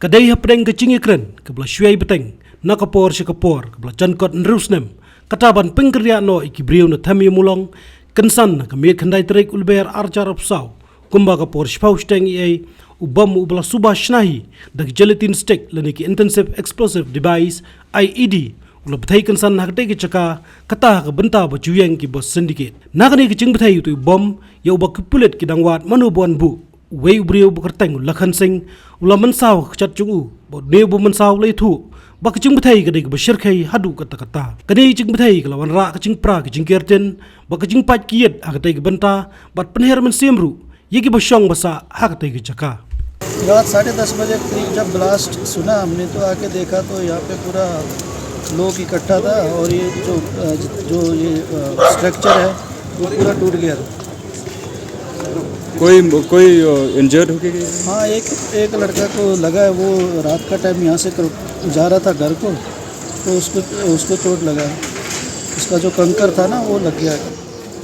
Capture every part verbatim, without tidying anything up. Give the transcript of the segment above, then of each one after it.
Ka dei hapdeng ka jingïakren kaba la shu ïai bteng na ka por sha ka por, kaba la jan kot hynriew snem, kata ban pynkynriah noh ïa ki briew na Them Ïew Mawlong, kynsan na ka miet khyndai tarik u Lber arhajar arphew saw, kumba ka por shiphew shiteng ïa u bom uba la suba shna hi da ki gelatin stick lane ki intensive explosive device, I E D, u la bthei kynsan ha katei ka jaka, kata ha ka bynta ba ju ïeng ki bos syndicate. Na kane ka jingbthei utei u bom, ïa uba ki pulit ki dang wad mano ba wan buh, uwei u briew uba kyrteng u Lakhan Singh u la mynsaw ha ka kjat jong u, bad une uba mynsaw u la ïathuh ba ka jingbthei ka dei kaba shyrkhei haduh katta katta. Kane ka jingbthei ka la wanrah ka jingpra ka jingker ktien bad ka jingpait kyiad ha katei ka bynta, bad pynher mynsiem ruh ïa kiba shong ba sah ha katei ka jaka. रात साढ़े दस बजे करीब जब ब्लास्ट सुना, हमने तो आके देखा तो यहाँ पे पूरा लोग इकट्ठा था और ये जो, अ, जो ये, अ, स्ट्रक्चर है, वो पूरा टूट गया था। कोई, कोई, अ, इंजर्ड होके गए? हाँ, एक, एक लड़का को लगा है, वो रात का टाइम यहाँ से कर, जा रहा था घर को, तो उसको, उसको चोट लगा। उसका जो कंकर था ना, वो लग गया।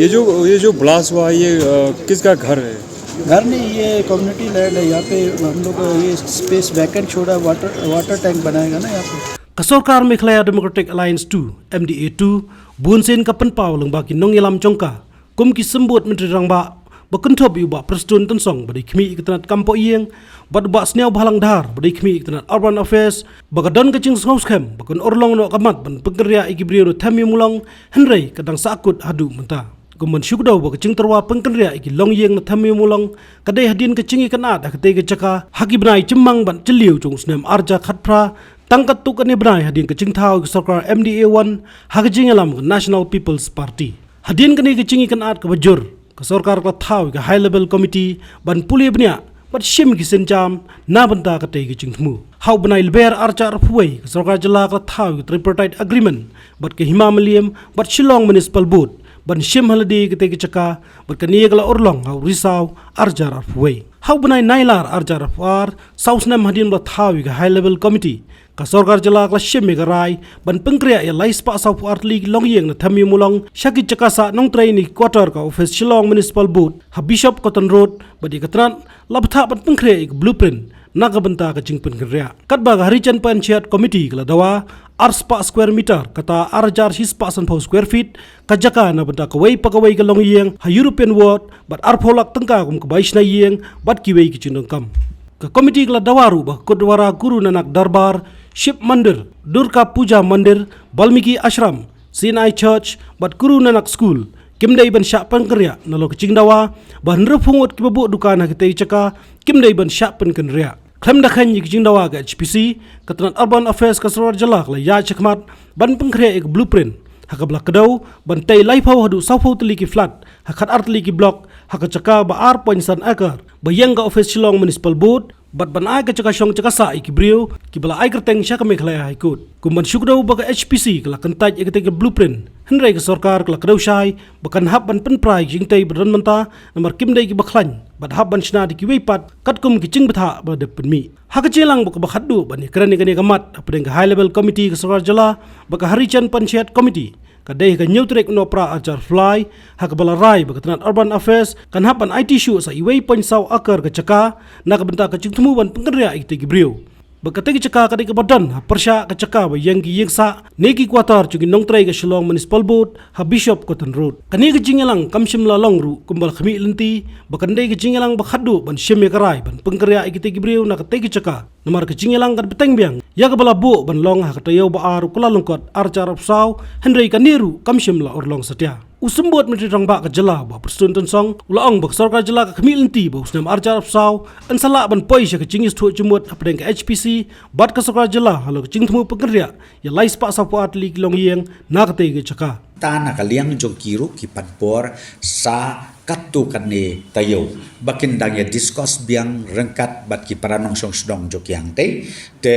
ये जो, ये जो ब्लास्ट हुआ, ये, अ, किसका घर है? घर नहीं, ये कम्युनिटी लैंड है। यहाँ पे हम लोग ये स्पेस वैकेंट छोड़ा, वाटर, वाटर टैंक बनाएगा ना यहाँ पे। Ka sorkar Meghalaya Democratic Alliance two, M D A two, bun sien ka pynpaw lyngba ki nongïalam jong ka, kum ki symbud Myntri Rangbah, ba kynthup ïa u Bah Prestone Tynsong ba dei khmih ïa ka tnat kam poh ïing, bad u Bah Sniawbhalang Dhar ba dei khmih ïa ka tnat Urban Affairs, ba ka don ka jingsngewskhem ba kan urlong noh ka mat ban pynkynriah ïa ki briew na Them Ïew Mawlong, hynrei ka dang sahkut haduh mynta. Kum ban shu kdew ba ka jingtyrwa pynkynriah ïa ki longïing na Them Ïew Mawlong ka dei hadien ka jingïakynad ha katei ka jaka ha ki bnai Jymmang bad Jylliew jong u snem arhajar khatphra, tang katto katne bnai hadien ka jingthaw ïa ka sorkar M D A one ha ka jingïalam ka National People's Party. Hadien kane ka jingïakynad kaba jur, ka sorkar ka la thaw ïa ka High Level Committee ban pule bniah bad shim ki sienjam na bynta katei ka jingthmu. Ha u bnai Lber arhajar arphew wei, ka sorkar jylla ka la thaw ïa ka Tripartite Agreement bad ka Hima Mylliem bad Shillong Municipal Board ban shim ha lade katei ka jaka, bad kane ka la urlong ha u Risaw arhajar arphew wei. Ha u bnai Nailar arhajar arphew ar, saw snem hadien ba la thaw ïa ka High Level Committee, ka sorkar jylla ka la shim ïa ka rai ban pynkynriah ïa lai spah sawphew ar tylli ki longïing na Them Ïew Mawlong sha ki jaka sah nongtrei ne ki quarter ka office Shillong Municipal Board ha Bishop Cotton Road, bad ïa ka tnat la bthah ban pynkynriah ïa ka blueprint na ka bynta ka jingpynkynriah. Katba ka Harijan Panchayat Committee ka la dawa ar spah square meter, kata ar hajar shi spah sanphew square feet, ka jaka na bynta kawei pa kawei ka longïing ha European Ward, bad arphew lak tyngka kum ka bai shna ïing bad kiwei ki jingdonkam. Ka komiti ka la dawa ruh ba ka Gurdwara Guru Nanak Darbar, Shiv Mandir, Durga Puja Mandir, Balmiki Ashram, C N I Church bad Guru Nanak School kim dei ban shah pynkynriah, nalor ka jingdawa ba hynriewphew ngut kiba buh dukan ha katei ka jaka kim dei ban shah pynkynriah. Khlem da kheiñ ïa ka jingdawa ka H P C, ka tnat Urban Affairs ka sorkar jylla ka la ïaid shakhmat ban pynkynriah ïa ka blueprint, ha kaba la kdew ban tei laiphew haduh sawphew tylli ki flat ha khatar tylli ki block ha ka jaka ba ar point san acre ba ïeng ka office Shillong Municipal Board, bad ban ai ka jaka shong jaka sah ïa ki briew kiba la ai kyrteng sha ka Meghalaya High Court. Kum ban shu kdew ba ka H P C ka la kyntait ïa katei ka blueprint, hynrei ka sorkar ka la kdew shai ba kan hap ban pynpra ïa ka jingtei ba don mynta, namar kim dei kiba khlaiñ bad hap ban shna da kiwei pat katkum ki jingbthah ba la dep pynmih. Ha ka jingïalang ba kaba khatduh ban ïakren ïa kane ka mat hapdeng ka High Level Committee ka sorkar jylla, ba ka Harijan Panchayat Committee, ka dei ha ka hynñiew tarik u Nohprah arhajar arphew lai, ha kaba la rai ba ka tnat Urban Affairs kan hap ban aiti shuh sa iwei point saw acre ka jaka na ka bynta ka jingthmu ban pynkynriah ïa kitei ki briew. Ba katei ka jaka ka dei kaba don ha pyrshah ka jaka ba ïeng ki ïing sah ne ki quarter jong ki nongtrei ka Shillong Municipal Board ha Bishop Cotton Road. Kane ka jingïalang kam shym la long ruh kumba la khmih lynti, ba kan dei ka jingïalang ba khatduh ban shim ïa ka rai ban pynkynriah ïa kitei ki briew na katei ka jaka. Namar ka jingïalang ka bteng biang ïa kaba la buh ban long ha ka taïew ba ar u Kyllalyngkot arhajar arphew saw, hynrei kane ruh kam shym la urlong satia. U Symbud Myntri Rangbah ka jylla, u Bah Prestone Tynsong, u la ong ba ka sorkar jylla ka khmih lynti ba u snem arhajar arphew saw yn sa lah ban poi sha ka jingïasngewthuh jingmut hapdeng ka H P C bad ka sorkar jylla halor ka jingthmu pynkynriah ïa lai spah sawphew ar tylli ki longïing na katei ka jaka. Ta na ka liang jong ki ruh ki pan por sa katto katne taïew ba kin dang ïa discuss biang ryngkat bad ki para nongshong shnong jong ki hangtei. Te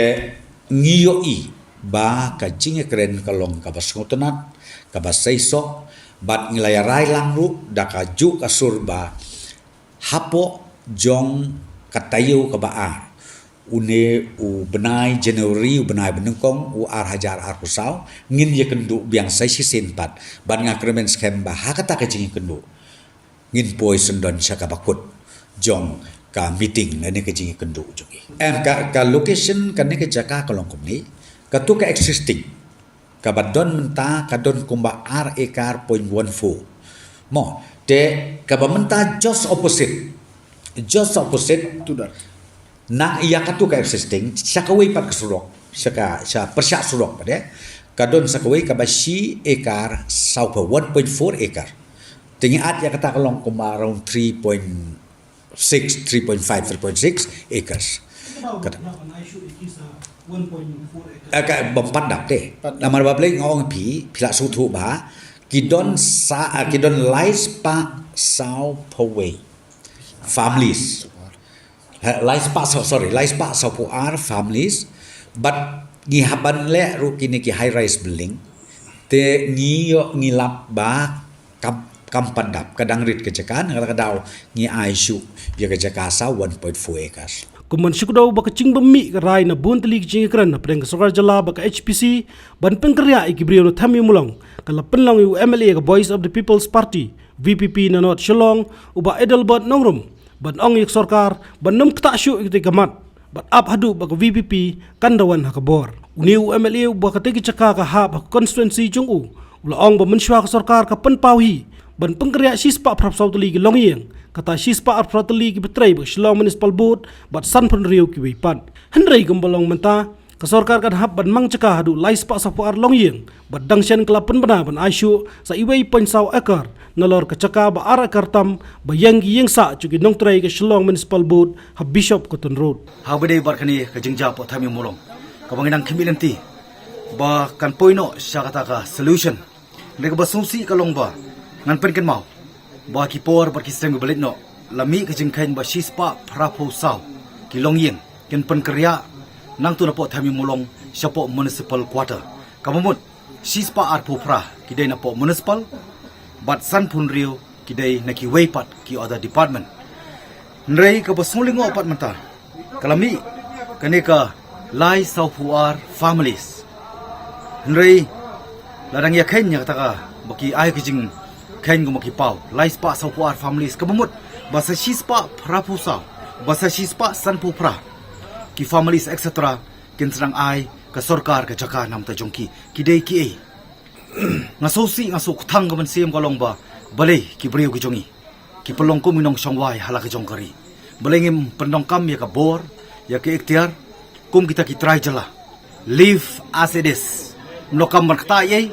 ngi ïohi ba ka jingïakren ka long kaba sngewtynnat, kaba seisoh, bad ngi la ïa rai lang ruh da kajuh ka sur ba hapoh jong ka taïew kaba ar, une u bnai January, u bnai ba nyngkong u arhajar arphew saw, ngin ïakynduh biang sa shisien pat, bad nga kyrmen skhem ba ha kata ka jingïakynduh ngin poi syndon sha kaba kut jong ka meeting lane ka jingïakynduh jong ngi. Em, ka, ka location kane ka jaka ka long kumne. Katu ka existing, kaba don mynta ka don kumba ar ekar point one four. Mo, te kaba mynta just opposite, just opposite. Tudor. Na ïa katu ka existing, sha kawei pat ka surok, sha ka, sha pyrshah surok pat, eh. Ka don sha kawei kaba shi ekar, saw phew, one point four ekar. Te ngi add ïa kata ka long kumba around three point six, three point five, three point six acres. Kata. Eh, ka bym pat dap te. Namar ba balei nga ong phi, phi la sngewthuh ba ki don sa, ah, ki don lai spah saw phew wei families. Ha, lai spah, so-, sorry, lai spah saw phew ar families. But ngi hap ban leh ruh kine ki high rise building. Te ngi ïoh, ngi lap ba kam, kam pat dap, ka dang rit ka jaka, na kata ka daw ngi ai shuh ïa ka jaka saw one point four acres. Kum ban shu kdew ba ka jingbym mih ka rai na bun tylli ki jingïakren hapdeng ka sorkar jylla bad ka H P C ban pynkynriah ïa ki briew na Them Ïew Mawlong, ka la pynlong ïa u M L A ka Voice of the People's Party, V P P, na North Shillong, u Bah Adelbert Nongrum, ban ong ïa ka sorkar ban nym ktah shuh ïa katei ka mat bad ap haduh ba ka V P P kan da wan ha ka bor. Une u M L A uba katei ka jaka ka hap ha ka constituency jong u, u la ong ba mynshuwa ka sorkar ka pynpaw hi ban pynkynriah shispah phra phew saw tylli ki longïing, kata shispah arphew phra tylli kiba trei bad ka Shillong Municipal Board bad sanphew hynriew kiwei pat. Hynrei kumba long mynta, ka sorkar kan hap ban mang jaka haduh lai spah saw phew ar longïing, bad dang shen ka la pynbna ban ai shuh sa uwei point saw ekar, nalor ka jaka ba ar ekar tam ba ïeng ki ïing sah jong ki nongtrei ka Shillong Municipal Board ha Bishop Cotton Road. Haba dei bad kane ka jingjia hapoh Them Ïew Mawlong, kaba ngi dang khmih lynti ba kan poi noh sha kata ka solution. Hynrei kaba sngewsih ka long ba ngan pynkynmaw ba ki por bad ki snem kiba leit noh, la mih ka jingkheiñ ba shispah phra phew saw ki longïing kin pynkynriah nangta napoh Them Ïew Mawlong shapoh Municipal Quarter. Kaba mut, shispah arphew phra ki dei napoh Municipal, bad sanphew hynriew ki dei na kiwei pat ki other department. Hynrei kaba sngewlyngngoh pat mynta, ka la mih kane ka lai saw phew ar families. Hynrei la dang ïakheiñ ïa kata kaba ki ai ka jingkheiñ kumba ki paw, lai spah saw phew ar families, kaba mut ba sa shispah phra phew saw, ba sa shispah sanphew phra ki families, et cetera, kin sa dang ai ka sorkar ka jaka namar jong ki. Ki dei kiei? Nga sngewsih, nga sngewkthang, ka mynsiem ka long ba balei ki briew ki jong ngi ki pynlong kum ki nongshong wai ha la ka jong ka ri. Balei ngim pyndonkam ïa ka bor, ïa ka iktiar kum kita ki trai jylla? Leave as it is. Ym donkam ban ktah ei ei,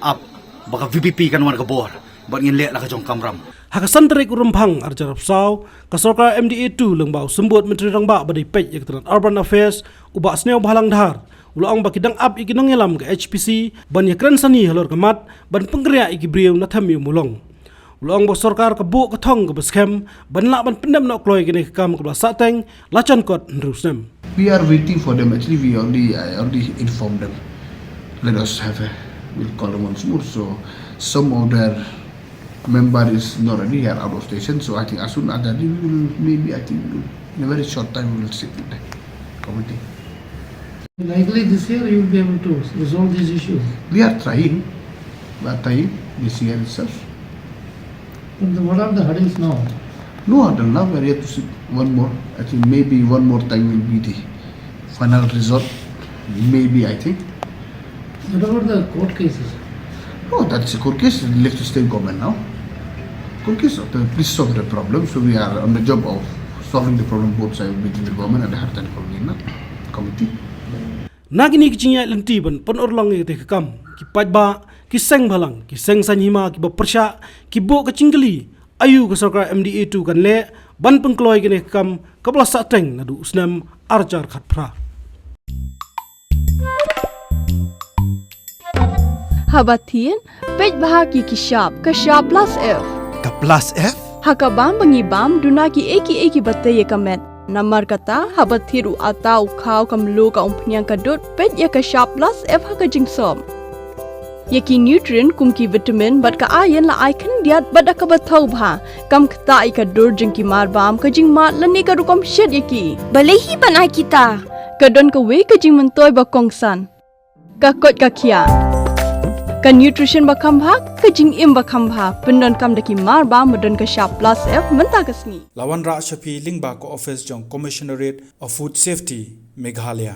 ap ba ka V P P kan wan ka bor bad ngin leh la ka jong kamram. Ha ka san tarik u Rymphang arhajar arphew saw, ka sorkar M D A two lyngba u Symbud Myntri Rangbah ba dei peit ïa ka tnat Urban Affairs, u Bah Sniawbhalang Dhar, u la ong ba ki dang ap ïa ki nongïalam ka H P C ban ïakren sani halor ka mat ban pynkynriah ïa ki briew na Them Ïew Mawlong. U la ong ba sorkar ka buh ka thong kaba skhem ban lah ban pyndep noh kloi kane ka kam kaba la sahteng la jan kot hynriew snem. We are waiting for them. Actually, we already, I already informed them. Let us have a, we'll call them once more. So some of their member is not ready, here out of station. So I think as soon as that, we will, maybe, I think, in a very short time, we will sit with the committee. Likely this year you will be able to resolve these issues. We are trying. We are trying this year itself. But the, what are the hurdles now? No hurdle now. We are yet to see one more. I think maybe one more time will be the final result. Maybe, I think. What about the court cases? No, that's a court case. Left to state government now. Court case, okay, please solve the problem. So we are on the job of solving the problem both sides between the government and the Hartan Kolgina committee. Na kine ki jingïaid lynti ban pynurlong ïa katei ka kam, ki paidbah, ki seng bhalang, ki seng saiñ hima kiba pyrshah, ki buh ka jingkylli, aïu ka sorkar M D A two kan leh ban pynkloi kane ka kam kaba la sahteng naduh u snem arhajar khatphra. Haba thied, peit bha ki ki shap, ka shap plus F. Ka plus F? Ha ka bam ba ngi bam, duna kiei kiei kiba tei ïa ka met. Namar kata, haba thied u atta, u khaw, ka mluh, ka umphniang, ka dud, peit ïa ka shap plus F ha ka jingsop. Ïa ki nutrient kum ki vitamin bad ka iron la ai khyndiat bad da kaba thaw bha. Kam ktah ïa ka dur jong ki mar bam, ka jingmad lane ka rukom shet ïa ki. Balei hi ban ai kita? Ka don kawei ka jingmyntoi ba kongsan. Ka koit ka khiah. Ka nutrition ba kham bha, ka jingim ba kham bha, pyndonkam da ki mar ba, ba don ka shap plus F mynta ka sngi. La wanrah sha phi lyngba ka office jong Commissionerate of Food Safety, Meghalaya.